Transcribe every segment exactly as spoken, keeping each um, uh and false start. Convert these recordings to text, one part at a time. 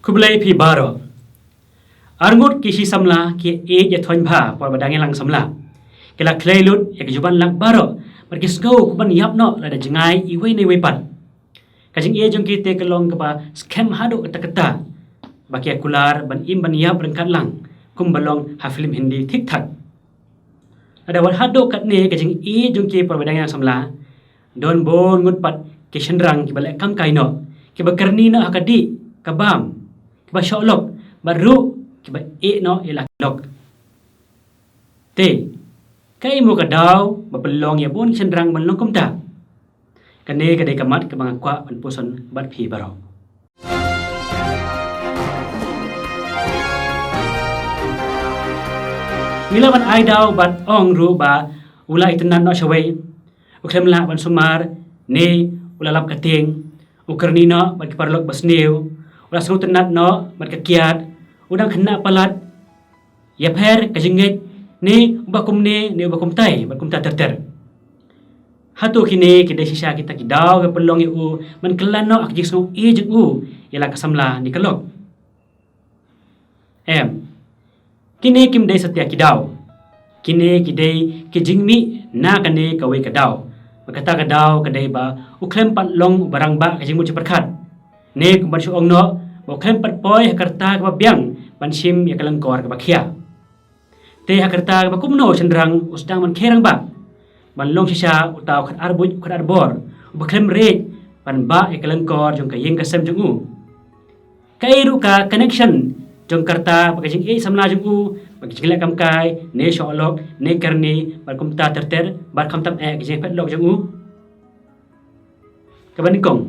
Khublei phi baroh. Arngut ki shi samla ki ïeit ïathoiñ bha por ba dang ïalang samla. Ki la khlei lut ïa ka juban lak baroh bad ki sngew kumban ïap noh lada jngai iwei na iwei pat. Ka jingïeit jong ki te ka long kaba skhem haduh katta katta ba ki ïa kular ban im ban ïap ryngkat lang kumba long ha film Hindi Thik Thak. Lada wat haduh katne ka jingïeit jong ki por ba dang ïalang samla, don bun ngut pat ki shynrang kiba leh kam kai noh, kiba kyrni noh ha ka dih ka bam, kiba shoh lok bad ruh kiba ïeh noh ïa la ki lok. Te kaei mo ka daw ba pynlong ïa bun ki shynrang ban long kumta? Kane ka dei ka mat kaba nga kwah ban puson bad phi baroh. Ngi lah ban ai daw bad ong ruh ba u la itynnad noh shawei, u khlem lah ban sumar, ne u la lap ka tieng, u kyrni noh bad ki paralok ba sniew, u la sngewtynnad noh bad ka kiad, u dang khynnah palat, ïapher ka jingngeit, ne uba kumne ne uba kumtai bad kumta ter ter. Hato kine ki dei shisha kita ki daw ba pynlong ïa u ban kylla noh ha ka jingsngew ïeit jong u ïa la ka samla ne ka lok? Em. Kine kim dei satia ki daw. Kine ki dei ki jingmih na kane kawei ka daw. Ba kata ka daw ka dei ba u khlem pat long uba rangbah ka jingmut jingpyrkhat, ne kumban shu ong noh ba u khlem pat poi ha ka rta kaba biang ban shim ïa ka lyngkor kaba khia. Te ha ka rta kaba kumno u shynrang u sdang ban khie rangbah, ban long shisha uta u khatar buit u khatar bor, uba khlem riej ban bah ïa ka lyngkor jong ka ïing ka sem jong u? Kaei ruh ka connection jong ka rta bad ka jingïeit samla jong u, bad ka jingleh kam kai ne shoh lok ne kyrni bad kumta ter ter, bad khamtam eh ka jingphet lok jong u? Kaba nyngkong,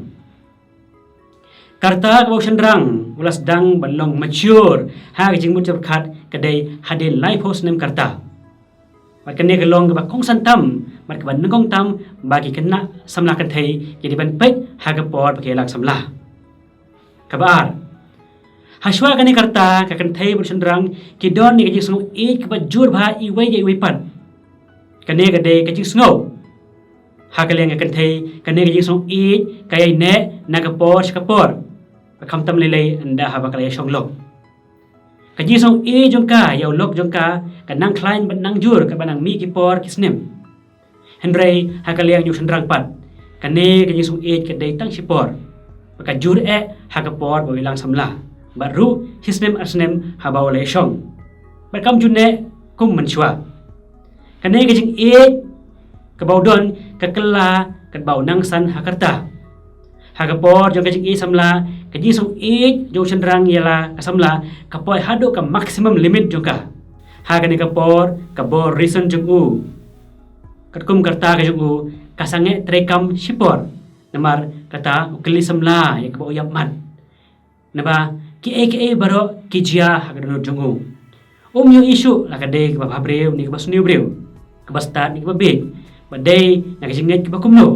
ka rta kaba u shynrang u la sdang ban long mature ha ka jingmut jingpyrkhat ka dei hadien laiphew snem ka rta. Bad kane ka long kaba kongsan tam bad kaba nyngkong tam ba ki khynnah samla kynthei ki dei ban peit ha ka por ba ki ïalang samla. Kaba ar, hashwa kane ka rta ka kynthei bad u shynrang ki don ïa ka jingsngew ïeit kaba jur bha iwei ïa iwei pat. Kane ka dei ka jingsngew. Ha ka liang ka kynthei, kane ka jingsngew ïeit ka ïaineh na ka por sha ka por, ba khamtam lei lei ynda haba ka la ïashong lok. Ka jingsngew ïeit jong ka ïa u lok jong ka ka nang khlaiñ bad nang jur katba nang mih ki por ki snem. Hynrei ha ka liang jong u shynrang pat, kane ka jingsngew ïeit ka dei tang shipor, ba ka jur eh ha ka por ba u ïalang samla, bad ruh shisnem arsnem haba u la ïashong, bad kam ju neh kum mynshuwa. Kane ka jingïeit kaba u don ka kylla katba u nang san ha ka rta. Ha ka por jong ka jingïeit samla, ka jingsngew ïeit jong u shynrang ïa la ka samla ka poi haduh ka maximum limit jong ka. Ha kane ka por ka bor risen jong u, katkum ka rta ka jong u, ka sangeh treikam shipor. Namar kata u kylli samla ïa kaba u ïap mat. Naba kiei kiei baroh ki jia ha ka dohnud jong u. Um ïohi shuh la ka dei kaba bha briew ne kaba sniew briew, kaba stad ne kaba bieit, ba dei na ka jingngeit kaba kumno.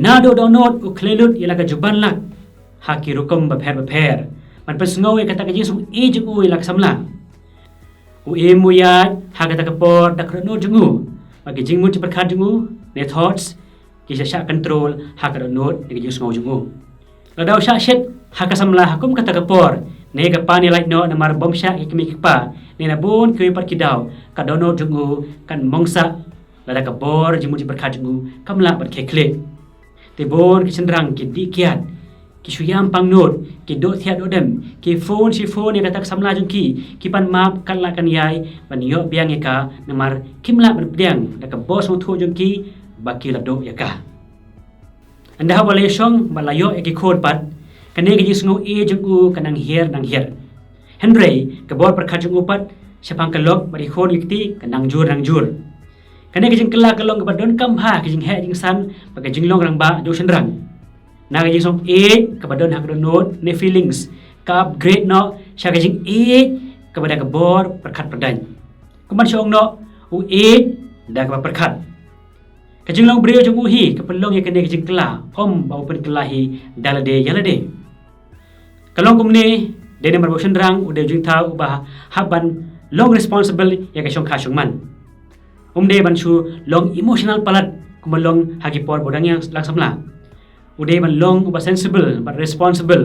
Naduh dohnud u khlei lut ïa la ka juban lak ha ki rukom bapher bapher ban pynsngew ïa kata ka jingsngew ïeit jong u ïa la ka samla. U im u ïaid ha kata ka por da ka dohnud jong u, ba ki jingmut jingpyrkhat jong u ne thoughts ki shah shah control ha ka dohnud ne ka jingsngew jong u. Lada u shah shet ha ka samla ha kum kata ka por, ne ka pan ïa lait noh namar bym shah ki kmie ki kpa, ne na bun kiwei pat ki daw ka dohnud jong u kan mongsah lada ka bor jingmut jingpyrkhat jong u kam lah ban khie khlieh. Te bun ki shynrang ki dih kiad, ki shu ïam pangnud, ki duh thiah duh dem, ki phone shi phone ïa kata ka samla jong ki, ki pan map katba lah kan ïai ban ïoh biang ïa ka, namar kim lah ban pdiang da ka bor sngewthuh jong ki ba ki la duh ïa ka. Ynda haba la ïashong bad la ïoh ïa ki khun pat, kane ka jingsngew ïeit jong u ka nang hiar nang hiar. Hynrei ka bor pyrkhat jong u pat shaphang ka lok bad ki khun ki kti ka nang jur nang jur. Kane ka jingkylla ka long kaba donkam bha ka jingheh jingsan bad ka jinglong rangbah jong u shynrang. Na ka jingsngew ïeit kaba don ha ka dohnud ne feelings, ka upgrade noh sha ka jingïeit kaba da ka bor pyrkhat pyrdaiñ. Kumban shu ong noh, u ïeit da kaba pyrkhat. Ka jinglong briew jong u hi ka pynlong ïa kane ka jingkylla, ym ba u pynkylla hi da lade ïa lade. Ka long kumne dei namar ba u shynrang u dei u jingthaw uba hap ban long responsible ïa ka shongkha shongman. Um dei ban shu long emotional palat kumba long ha ki por ba u dang ïalang samla. U dei ban long uba sensible bad responsible.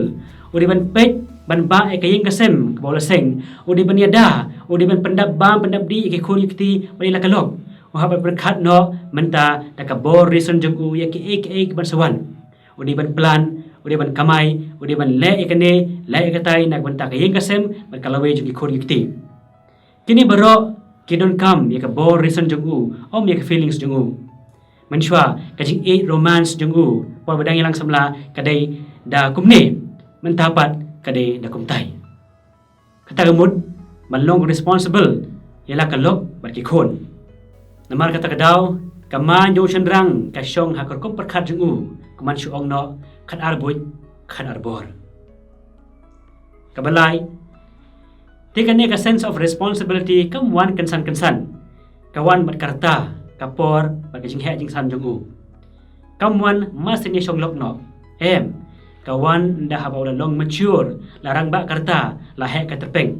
U dei ban peit ban bah ïa ka ïing ka sem kaba u la seng. U dei ban ïada, u dei ban pyndap bam pyndap dih ïa ki khun ki kti bad ïa la ka lok. U hap ban pyrkhat noh mynta da ka bor rison jong u ïa kiei kiei kiban sa wan. U dei ban plan, u dei ban kamai, u dei ban leh ïa kane, leh ïa katai na ka bynta ka ïing ka sem bad ka lawei jong ki khun ki kti. Kine baroh ki donkam ïa ka bor rison jong u, ym ïa ka feelings jong u. Mynshuwa ka jingïeit romance jong u, por ba dang ïalang samla ka dei da kumne, mynta pat ka dei da kumtai. Kata ka mut ban long responsible ïa la ka lok bad ki khun. Namar kata ka daw ka mind jong u shynrang ka shong ha ka rukom pyrkhat jong u, kumban shu ong noh, khat ar buit khat ar bor. Kaba lai, te kane ka sense of responsibility kam wan kynsan kynsan. Ka wan bad ka rta, ka por bad ka jingheh jingsan jong u. Kam wan mar sien ïa shong lok noh. Em, ka wan ynda haba u la long mature, la rangbah ka rta, la heh ka tyrpeng.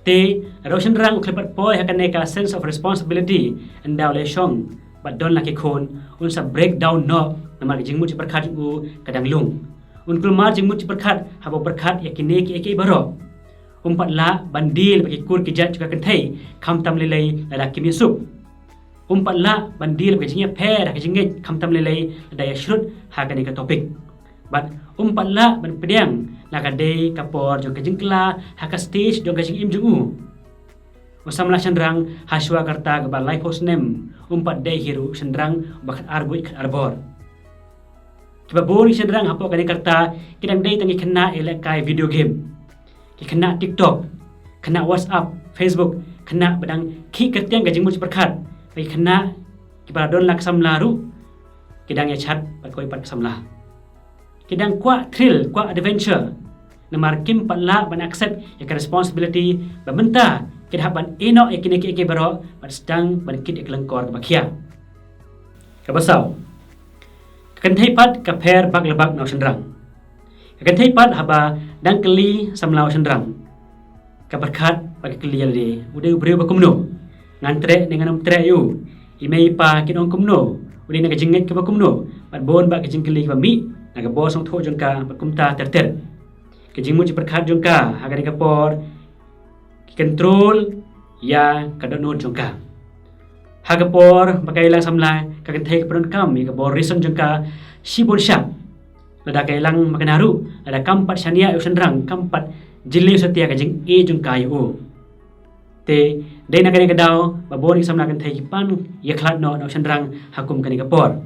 Te lada u shynrang u khlem pat poi ha kane ka sense of responsibility, ynda u la shong bad don la ki khun, un sa breakdown noh namar ka jingmut jingpyrkhat jong u ka dang lung. Un kulmar jingmut jingpyrkhat haba u pyrkhat ïa kine kiei kiei baroh. Um pat lah ban deal bad ki kur ki jait jong ka kynthei khamtam lei lei lada kim ïasuk. Um pat lah ban deal bad ka jingïapher ha ka jingngeit khamtam lei lei lada ïa shrut ha kane ka topic. Bad um pat lah ban pdiang la ka dei ka por jong ka jingkylla ha ka stage jong ka jingim jong u. U samla shynrang ha shuwa ka rta kaba laiphew snem um pat dei hi ruh u shynrang uba khat ar buit khat ar bor. Kiba bun ki shynrang hapoh kane ka rta ki dang dei tang ki khynnah ïalehkai video game. Ki khynnah TikTok, khynnah WhatsApp, Facebook, khynnah ba dang khih kyrtiang ka jingmut jingpyrkhat. Bad ki khynnah kiba la don la ka samla ruh ki dang ïa chat bad kawei pat ka samla. Ki dang kwah thrill, kwah adventure. Namar kim pat lah ban accept ïa ka responsibility ba mynta ki da hap ban ïeh noh ïa kine kiei kiei baroh bad sdang ban kit ïa ka lyngkor kaba khia. Kaba saw, ka kynthei pat ka pher bak la bak na u shynrang. Ka kynthei pat haba dang kylli samla u shynrang, ka pyrkhat bad ka kylli ïa lade, u dei u briew ba kumno? Ngan treh ne ngan ym treh ïa u? I mei i pa kin ong kumno? U dei na ka jingngeit kaba kumno? Bad bun bad ka jingkylli kaba mih na ka bor sngewthuh jong ka bad kumta ter ter. Ka jingmut jingpyrkhat jong ka ha kane ka por ki control ïa ka dohnud jong ka. Ha ka por ba ka ïalang samla, ka kynthei ka pyndonkam ïa ka bor rison jong ka shibun shah. Lada ka ïalang ma kane ruh, lada kam pat shaniah ïa u shynrang, kam pat jylliew satia ka jingïeit jong ka ïa u. Te dei na kane ka daw ba bun ki samla kynthei ki pan ïakhlad noh na u shynrang ha kum kane ka por.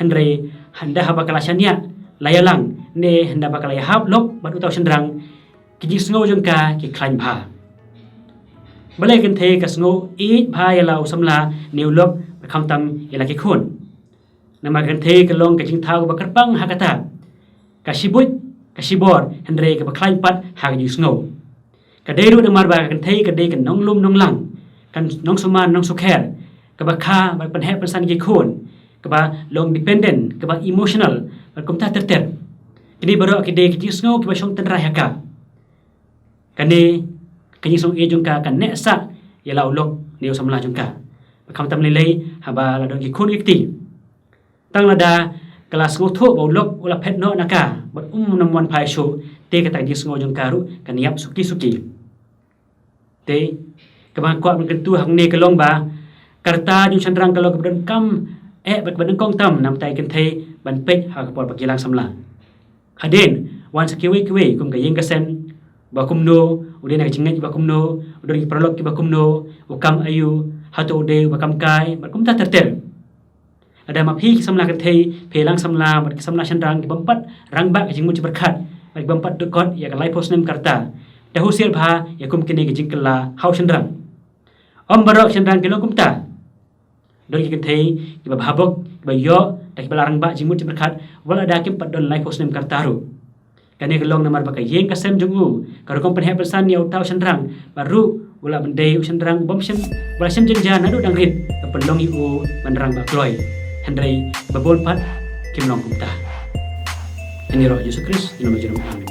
Hynrei hynda haba ka la shaniah, la ïalang, ne hynda ba ka la ïahap lok bad uta u shynrang, ki jingsngew jong ka ki khlaiñ bha. Balei ka kynthei ka sngew ïeit bha ïa la u samla ne u lok bad khamtam ïa la ki khun? Namar ka kynthei ka long ka jingthaw kaba kyrpang ha kata. Ka shibuit, ka shibor, hynrei kaba khlaiñ pat ha ka jingsngew. Ka dei ruh namar ba ka kynthei ka dei ka nonglum nonglang, ka nongsumar nongsukher, kaba kha bad pynheh pynsan ïa ki khun, kaba long dependent, kaba emotional bad kumta ter ter. Kine baroh ki dei ki jingsngew kiba shong tynrai ha ka. Kane ka jingsngew ïeit jong ka ka neh sah ïa la u lok ne u samla jong ka. Bad khamtam lei lei haba la don ki khun ki kti. Tang lada ka la sngewthuh ba u lok u la phet noh na ka bad um nym wan phai shuh, te kata ka jingsngew jong ka ruh kan ïap suki suki. Te kaba nga kwah ban kyntu hangne ka long ba ka rta jong u shynrang ka long kaba donkam eh bad kaba nyngkong tam na ka bynta ki kynthei ban peit ha ka por ba ki ïalang samla. Hadien wan sa kiwei kiwei kum ka ïing ka sem ba kumno, u dei na ka jingngeit ba kumno, u don ki paralok kiba kumno, u kam aïu, hato u dei uba kam kai bad kumta ter ter. Lada ma phi ki samla kynthei phi ïalang samla bad ki samla shynrang kibym pat rangbah ka jingmut jingpyrkhat bad kibym pat dukot ïa ka laiphew snem ka rta, da husiar bha ïa kum kine ki jingkylla ha u shynrang. Ym baroh ki shynrang ki long kumta. Don ki kynthei kiba bha bok, kiba ïoh da kiba la rangbah jingmut jingpyrkhat wat lada kim pat don laiphew snem ka rta ruh. Kane ka long namar ba ka ïing ka sem jong u, ka rukom pynheh pynsan ïa uta u shynrang, bad ruh u lah ban dei u shynrang ubym shym, uba la shem jynjar naduh dang rit, ba pynlong ïa u ban rangbah kloi. Hynrei ba bun pat kim long kumta. Ïaroh Jisu Khrist, ïa u nongrim. Amen.